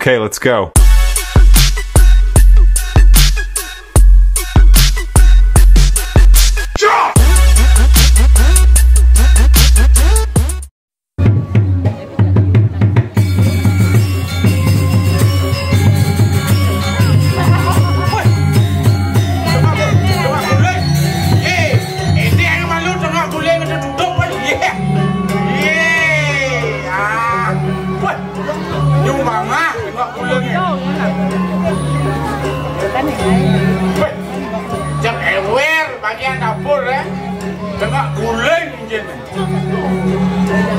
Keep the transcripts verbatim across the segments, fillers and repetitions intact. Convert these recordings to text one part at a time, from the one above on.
Okay, let's go. Weh, jam ewer bagian dapur, eh. Tengah guling, jin.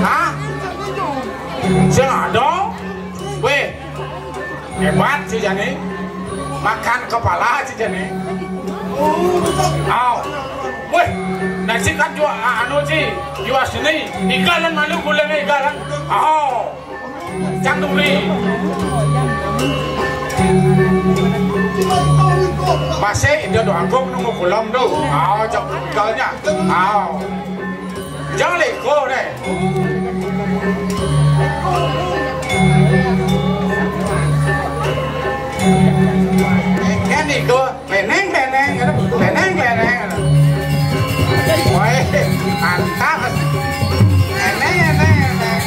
Hah? Sing ada? Weh, hebat sih jani. Makan kepala sih jani. Aw. Weh, nasi kan jua, ah, anu sih, jua sini. Iga lan malu gulingnya iga lan. Aw. Cang duri. Masih dia doa kok nunggu pulang tu. Aw, cang igalnya. Aw. Jangan leko deh. Kan iko, peneng, peneng, peneng, peneng. Woi, mantap. Peneng, peneng, peneng.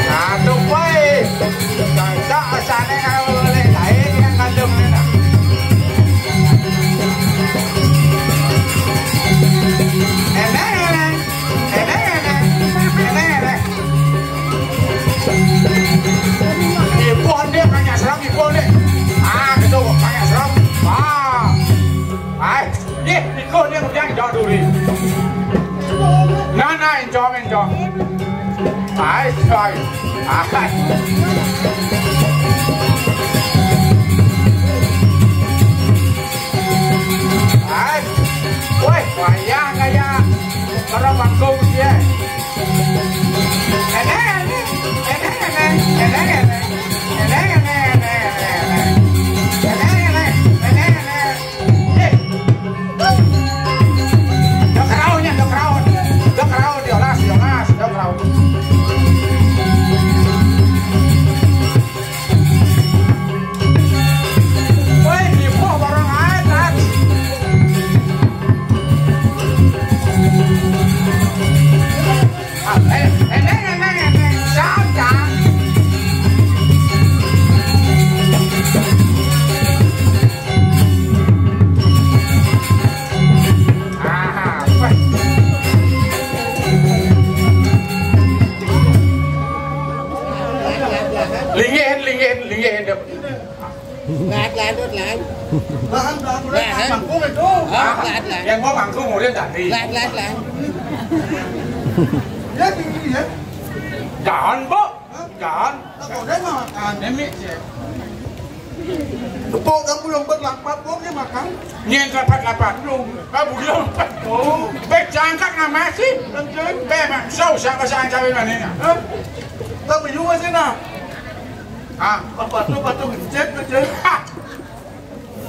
Satu, woi. Cocok, sana kalau boleh lain yang kandung ni, nah. Peneng, peneng. Ibu dia banyak serang, ibu dia. Ah, gitu, banyak serang. Ah. Ai, ye, iko dia kemudian jauh dulu. Nah, nah, enjoy, enjoy. Ai, sorry. Ah, ai. Woi, wayah kaya orang bangkung dia. Enek, enek, enek, enek, enek, enek. Enek, enek, enek, enek, enek. Enek, enek, enek, enek, enek. Eh. Dak raun nya, dak raun. Dak raun, diolas, diolas, dak raun. Woi, ibu barang ae, Tat. Ah, eh, eneng, eneng, eneng. Jam, jam. Ah, apa? Linggih, linggih, linggih. Lat, lat, lat, lat. Lahan, lahan, lahan. Mangkung itu. Ah, lat, lat. Yang mau mangkung udah tadi. Lat, lat, lat. Ya, tinggi, ya. Jangan, Pak. Hah? Jangan. Tak boleh makan. Demi, ya. Tepuk kamu yang berlapat, Pak, dia makan. Nyen lapat-lapat lu. Kamu dia empat. Oh. Bek jangkak nama sih? Kencing. Bek mak, so, siapa sih yang cari mana? Hah? Tak perlu sih, nah. Ah, apa tu, apa tu, kecil, kecil. Ah.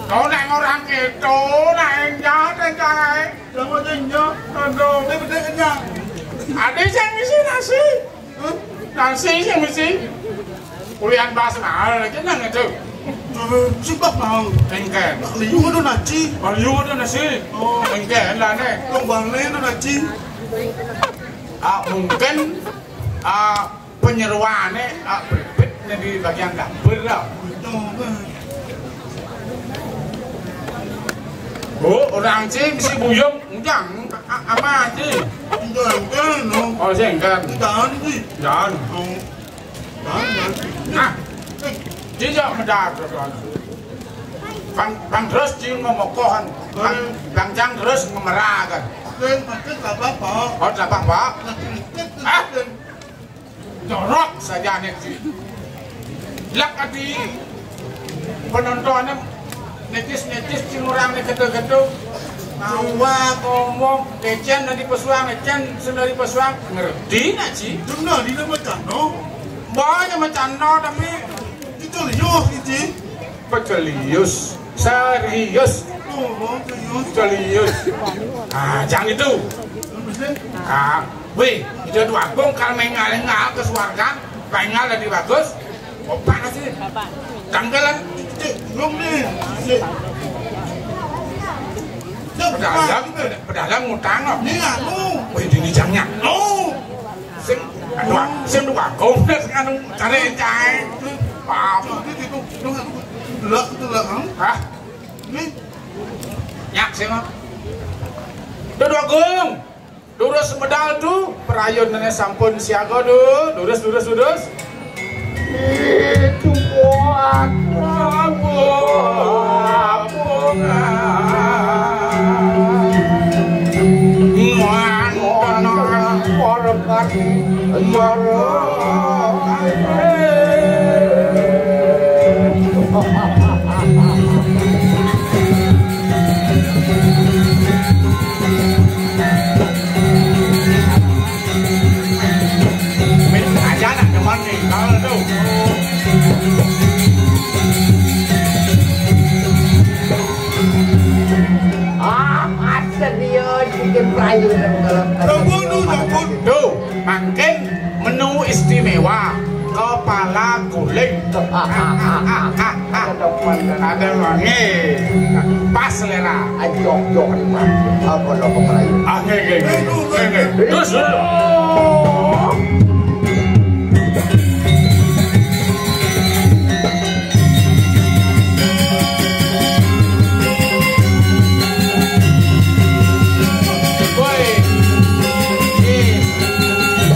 Kau nak orang itu, nak enjah, enjah, eh. Sama enjah. Aduh. Dia betul enjah. Ada yang mesti nasi. Hah? Nasi yang mesti. Kuliah bahasa mahal lagi nang itu. Eh, sumpah mau. Engken. Liu ada nasi. Oh, liu ada nasi. Oh. Engken lah, nih. Kau balik ada nasi. Ah, mungkin, ah, penyeruane, ah, brebetne di bagian dapur lah. Oh, orang sih mesti buyung, enggak, a-, aman sih. Enggak, enggak, no. Oh, sih, enggak. Jangan sih. Jangan. Oh. Jangan, jangan. Nah, dia jangan mendadak, kan. Bang, Bang Terus dia memokohan. Bang, Bang Cang Terus ngemerakan. Sing, maksud apa, Pak? Oh, apa, Pak? Maksud, ah! Jorok saja nih. Lak ati penontonnya netis-netis sing orang nih kedo-kedo. Awak ngomong, ecen dari pesuang, ecen sing dari pesuang. Ngerti nak, Ci? Dengar di nama Cano. Banyak macam no, tapi itu liuh, Ci. Pecelius. Serius. Oh, serius. Serius. Ah, jangan itu. Ah, weh, itu tuh agung kalau mengal-engal ke suarga, pengal lebih bagus. Opak sih. Tanggalan, cek, belum nih. Cek. Dia pedagang, pedagang ngutang kok. Ini anu. Wih, ini jangnya. Oh. Sing, aduh, sing dua komplit anu cari cai. Paham. Itu, itu, itu, itu, delok, itu delok, hmm? Hah? Ini. Nyak sih, Mak. Duduk, Gung. Durus medal tu, perayunane sampun siaga tu. Durus, durus, durus. Itu buat apa? Aja nak demen nih, kalau tu. Ah, masa dia bikin pelayu dalam. Rampun tu, rampun. Tu, makin menu istimewa, kepala guling. Ada wangi. Pas selera. Ajok, jok, Pak. Apa lo kepala? Ah, nggih, nggih, nggih. Nggih, nggih. Terus, terus. Woi. Eh.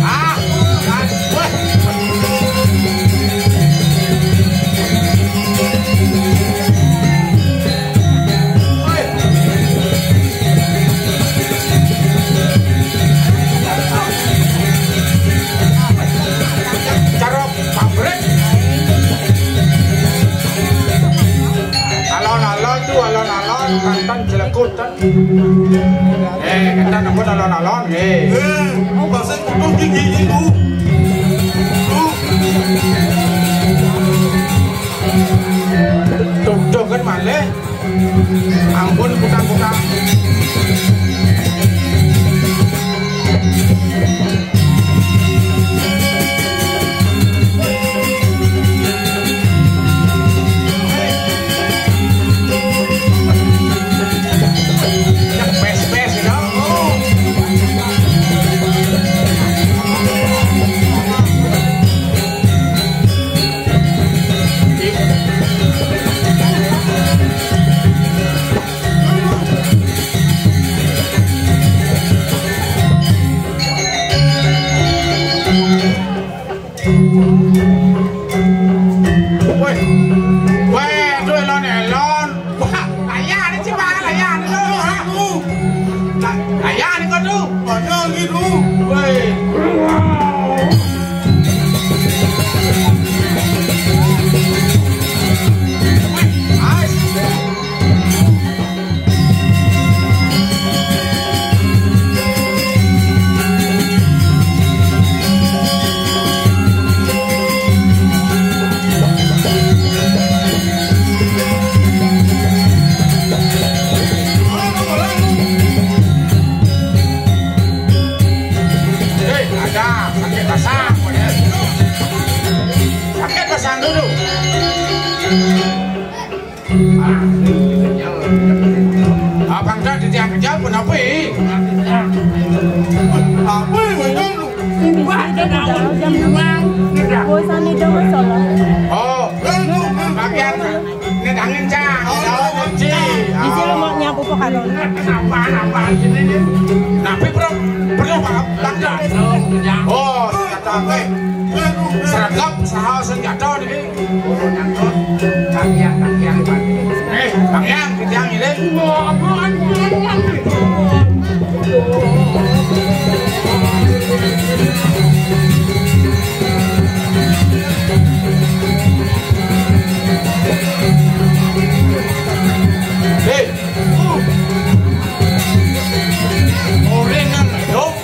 Ah. Ah. Woi. Woi. Cara pabrik. Alon-alon tu, alon-alon, kantan jelekut, kan. Eh, kantan ampun alon-alon, eh. Eh, bahasa kutu gigi itu. Tuh. Tuh, tuh, kan malih. Ampun, kutang-kutang. Yang bes-bes, ya. Woi, woi, aduh, elon, elon. Wah, ayah ni cuma ayah ni tu, ha? Ayah ni kau tu. Ayah ni tu. Woi. Hei, ada sakit pasang, sakit pasang dulu. Abang dah ditiang kejam pun apa, eh? Apa, eh, macam tu? Ini bisa jam jam. Bosan itu masalah. Oh, bagian ni tangan cang. Oh, kunci. Di sini mau nyapu ke Harun. Kenapa, kenapa sini ni? Kenapa perlu, perlu apa? Belanja. Oh, kata apa? Seragam, saha senjata ni. Eh, Bang Yang, kita ngiling. Hei. Ora nang dong.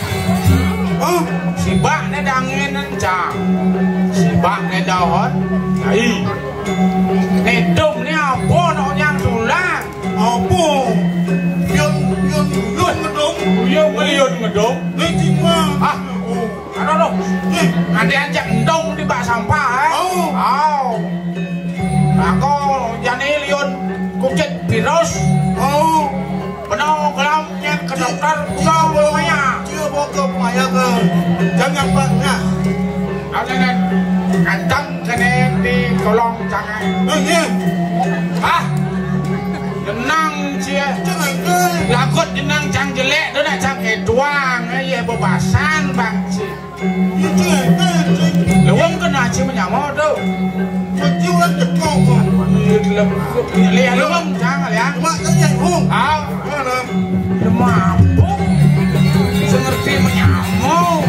Hah? Sibak ne dangen encang. Sibak ne daun. Ai. Nedom ni apa nak nyang tulang? Apa? Yun, yun, yun ngedong. Yun, yun ngedong. Ni cuma. Ah. Oh. Loh, nganti ancak entong di bak sampah, eh? Oh. Au. Aku jani liun kucit virus. Oh. Benung kelam nyet ke dokter, benung belum maya. Dia bawa ke pemaya ke jam yang empat nah. Ada nen, ganteng kene di kolong jangan. Eh, iya. Hah? Jenang cie. Jangan ke. Lagut jenang cang jelek tu nak cang etuang, eh, iya bebasan bang cie. Leweng kena aci menyama tu. Leweng jangan ya. Ah, mana? Dia mampu. Sengerti menyama.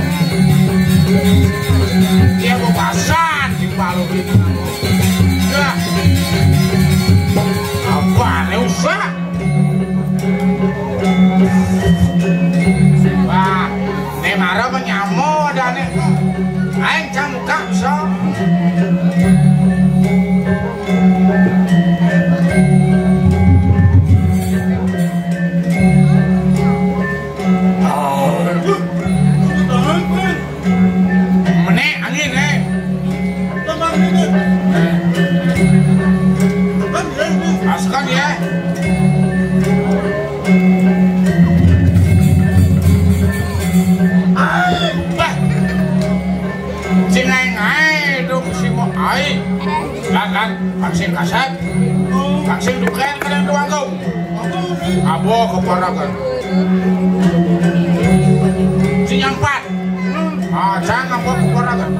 Dia bebasan di balu itu. Ya. Apa ni usah? Wah, ne mara menyamo dane. Aeng cang muka bisa. Menek angin, eh. Masukkan ya. Bah. Sinai ngai dong si mo ai. Lan, lan, vaksin kasat. Vaksin duken kadang tuangku. Abo keparakan. Sinyampat. Ah, jangan abo keparakan.